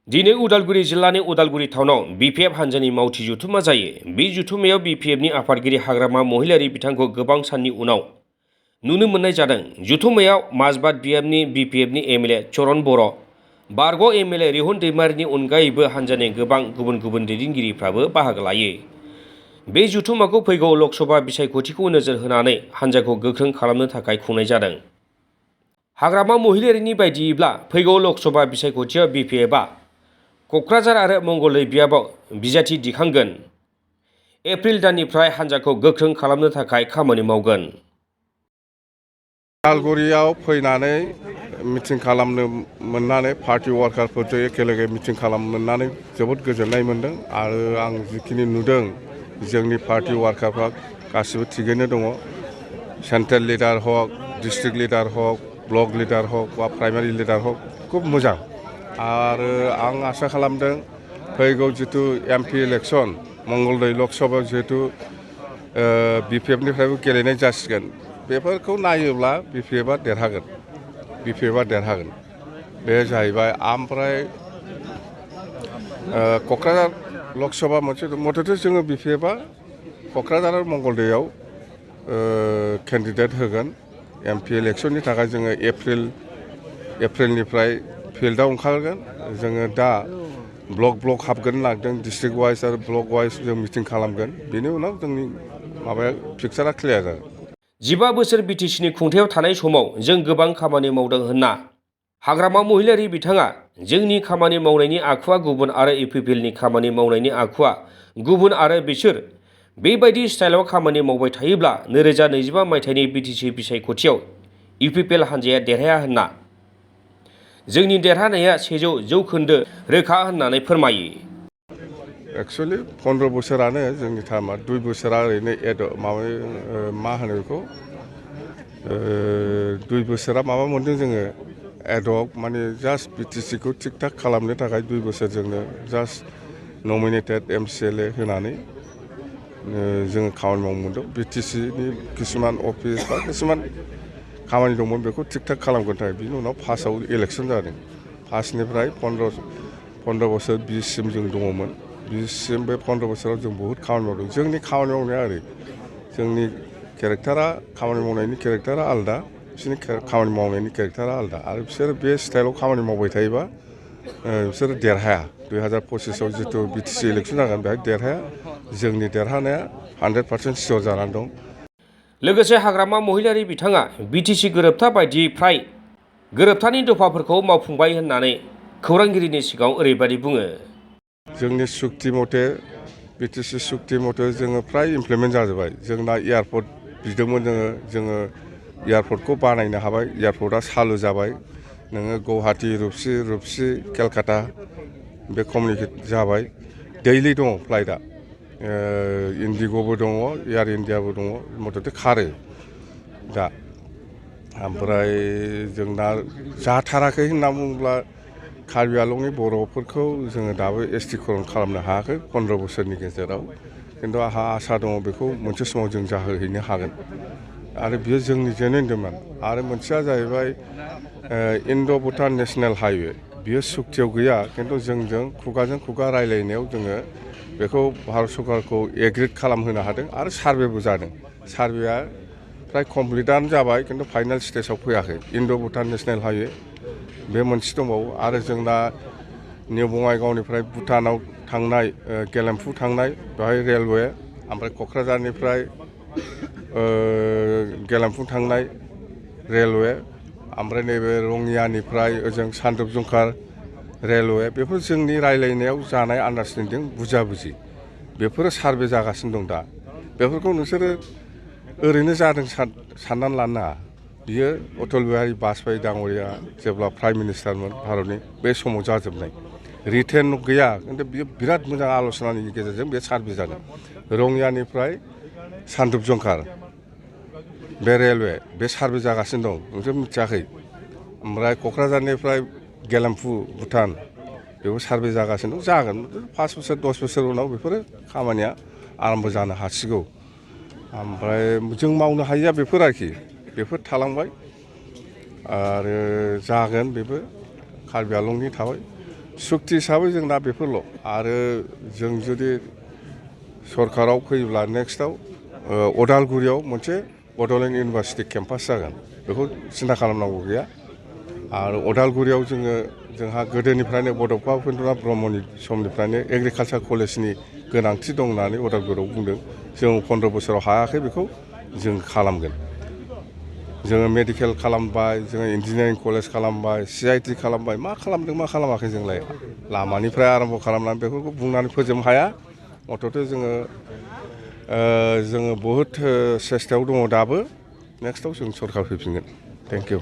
दिनै उदालगुरि जिल्लानि उदालगुरि टाउनाव बिपिएफ हान्जानि मावथि जथुमा जायो। बे जथुमायाव बिपिएफनि आफादगिरि हाग्रामा महिलारि बिथांखौ गोबां साननि उनाव नुनो मोननाय जादों। जथुमायाव माजबाद बिपिएफनि एमएलए चरण बर', बारग' एमएलए रिहुन दैमारिनि अनगायैबो हान्जानि गोबां गुबुन गुबुन दैदेनगिरिफ्राबो बाहागो लायो। बे जथुमाखौ फैगौ लकसभा बिसायख'थिखौ नोजोर होनानै हान्जाखौ गोख्रों खालामनो थाखाय खुंनाय जादों। हाग्रामा महिलारिनि बायदियैब्ला फैगौ लकसभा बिसायख'थियाव बिपिएफआ क'क्राझार आरो मंगलदै बियाबाव बिजाथि दिखांगोन। एप्रिल दाननिफ्राय हान्जाखौ गोख्रों खालामनो थाखाय खामानि मावगोन। उदालगुरियाव फैनानै मिटिं खालामनो मोननानै पार्टी वार्कारफोरजों एखेलगे मिटिं खालामनो मोननानै जोबोद गोजोननाय मोन्दों आरो आं जिखिनि नुदों जोंनि पार्टी वार्कारफ्रा गासिबो थिगैनो दङ। सेन्ट्रेल लिडार हक, डिस्ट्रिक्ट लिडार हक, ब्लक लिडार हक बा प्राइमारि लिडार हक खुब मोजां। आरो आं आसा खालामदों फैगौ जितु एमपि इलेक्सन मंगलदै लकसभायाव जिहेतु बिपिएफनिफ्रायबो गेलेनाय जासिगोन, बेफोरखौ नायोब्ला बिपिएफआ देरहागोन। बे जाहैबाय। ओमफ्राय क'क्राझार लकसभा मोनसे मथथे जोङो बिपिएफआ क'क्राझार आरो मंगलदैयाव केन्डिडेट होगोन। एमपि इलेक्सननि थाखाय जोङो एप्रिलनिफ्राय फिल्डआव ओंखारगोन। जोङो दा ब्लक हाबगोन नागिरदों। डिस्ट्रिक्ट वाइज आरो ब्लक वाइज जों मिटिं खालामगोन। बेनि उनाव जोंनि माबाया पिक्सारा क्लियार जागोन। 15 बोसोर बिटिसिनि खुंथायाव थानाय समाव जों गोबां खामानि मावदों होनना हाग्रामा महिलारि बिथाङा जोंनि खामानि मावनायनि आखुवा गुबुन आरो इउपिपिएलनि खामानि मावनायनि आखुवा गुबुन आरो बिसोर बेबायदि स्टाइलाव खामानि मावबाय थायोब्ला 2025 मायथाइनि बिटिसि बिसायख'थियाव इउपिपिएल हान्जाया देरहाया होनना जोंनि देरहानाया 100% रोखा होननानै फोरमायो। एक्सुवेलि 15 बोसोरानो जोंनि टाइमा 2 बोसोरा ओरैनो मा होनो बेखौ 2 बोसोरा माबा मोन्दों जोङो एडहक माने जास्ट बिटिसिखौ थिग थाक खालामनो थाखाय 2 बोसोर जोंनो जास्ट नमिनेटेड एमसिएलए होनानै जोङो खामानि मावनो मोनदों। बिटिसिनि किसुमान अफिस बा किसुमान खामानि दंमोन बेखौ थिग थाक खालामगोन थाखाय बिनि उनाव फार्स्टआव इलेक्सन जादों। फार्स्टनिफ्राय 15 बोसोर 20सिम जों दङमोन। 20सिम बे 15 बोसोराव जों बहुद खामानि मावदों। जोंनि खामानि मावनाया ओरै जोंनि केरेक्टारा खामानि मावनायनि केरेक्टारा आलादा, बिसोरनि खामानि मावनायनि केरेक्टारा आलादा आरो बिसोर बे स्टाइलाव खामानि मावबाय थायोबा बिसोर देरहाया। 2025आव जितु बिटिसि इलेक्सन जागोन बेहाय देरहाया। जोंनि देरहानाया 100% सियर जानानै दं। लोगोसे हाग्रामा महिलारि बिथाङा बिटिसि गोरोबथा बायदियै फ्राय गोरोबथानि दफाफोरखौ मावफुंबाय होननानै खौरांगिरिनि सिगाङाव ओरैबायदि बुङो। जोंनि सुक्ति मथे बिटिसि सुक्ति मथे जोङो फ्राय इमप्लिमेन्ट जाजोब्बाय। जोंना एयारपर्ट बिदोंमोन जोङो एयारपर्टखौ बानायनो हाबाय। एयारपर्टआ चालु जाबाय। नोङो गुवाहाटी रुपसि केलकाता बे कमिउनिकेट जाबाय। दैलि दङ फ्लाइटआ। इन्डिग'बो दङ, एयार इन्डियाबो दङ, मथथे खारो दा। ओमफ्राय जोंना जाथाराखै होनना बुङोब्ला कार्बि आंलंनि बर'फोरखौ जोङो दाबो एसटिकरन खालामनो हायाखै 15 बोसोरनि गेजेराव। खिन्थु आंहा आसा दङ बेखौ मोनसे समाव जों जाहोहैनो हागोन आरो बियो जोंनि जेनेरेलमोन। आरो मोनसेया जाहैबाय इन्ड' भुटान नेशनेल हाइवे, बियो सुक्तियाव गैया खिन्थु जोंजों खुगाजों खुगा रायलायनायाव जोङो बेखौ भारत सरकारखौ एग्रिड खालामहोनो हादों आरो सार्भेबो जादों। सार्भेया फ्राय कमप्लिटआनो जाबाय खिन्थु फाइनाल स्टेजाव फैयाखै। इन्ड' भुटान नेशनेल हाइवे बे मोनसे दंबावो आरो जोंना निउ बङाइगावनिफ्राय भुटानाव थांनाय गेलेमफु थांनाय बेवहाय रेलवे, ओमफ्राय क'क्राझारनिफ्राय गेलेमफु थांनाय रेलवे, ओमफ्राय नैबे रङियानिफ्राय ओजों सानद्रुप जंखार रेलवे, बेफोर जोंनि रायलायनायाव जानाय आन्डारस्टेन्डिं बुजाबुजि बेफोरो सार्भे जागासिनो दं दा। बेफोरखौ नोंसोरो ओरैनो जादों साननानै लानो नाङा। बियो अटल बिहारि बाजपेयी दाङ'रिया जेब्ला प्राइम मिनिस्टारमोन भारतनि बे समाव जाजोबनाय। रिटेन गैया खिन्थु बियो बिराद मोजां आल'सनानि गेजेरजों बे सार्भे जादों। रङियानिफ्राय सानद्रुप जंखार बे रेलवे बे सार्भे जागासिनो दं, नोंसोर मिथियाखै। ओमफ्राय क'क्राझारनिफ्राय गेलेमफु भुटान बेबो सार्भे जागासिनो दं। जागोन 5 बोसोर 10 बोसोर उनाव बेफोरो खामानिया आराम्भ जानो हासिगौ। ओमफ्राय जों मावनो हायिया बेफोर आरोखि, बेफोर थालांबाय आरो जागोन बेबो कार्बि आंलंनि थाबाय। सुक्ति हिसाबै जोंना बेफोरल' आरो जों जुदि सरकाराव फैब्ला नेक्स्टआव अदालगुरियाव मोनसे बड'लेण्ड इउनिभारसिटि केम्पास जागोन बेखौ सिन्था खालामनांगौ गैया आरो अदालगुरियाव जोंहा गोदोनिफ्रायनो बड'फा उपेन्द्रनाथ ब्रह्मनि समनिफ्रायनो एग्रिकालसार कलेजनि गोनांथि दं होननानै अदालगुरियाव बुंदों जों 15 बोसोराव हायाखै बेखौ जों खालामगोन जोङो मेडिकेल खालामबाय जोङो इन्जिनियारिं कलेज खालामबाय CIT खालामबाय मा खालामदों मा खालामाखै जोंलाय लामानिफ्राय आरम्भ खालामनानै बेफोरखौ बुंनानै फोजोबनो हाया मथथे जोङो बहुद सेस्तायाव दङ दाबो नेक्स्टआव जों सरकार फैफिनगोन थेंक इउ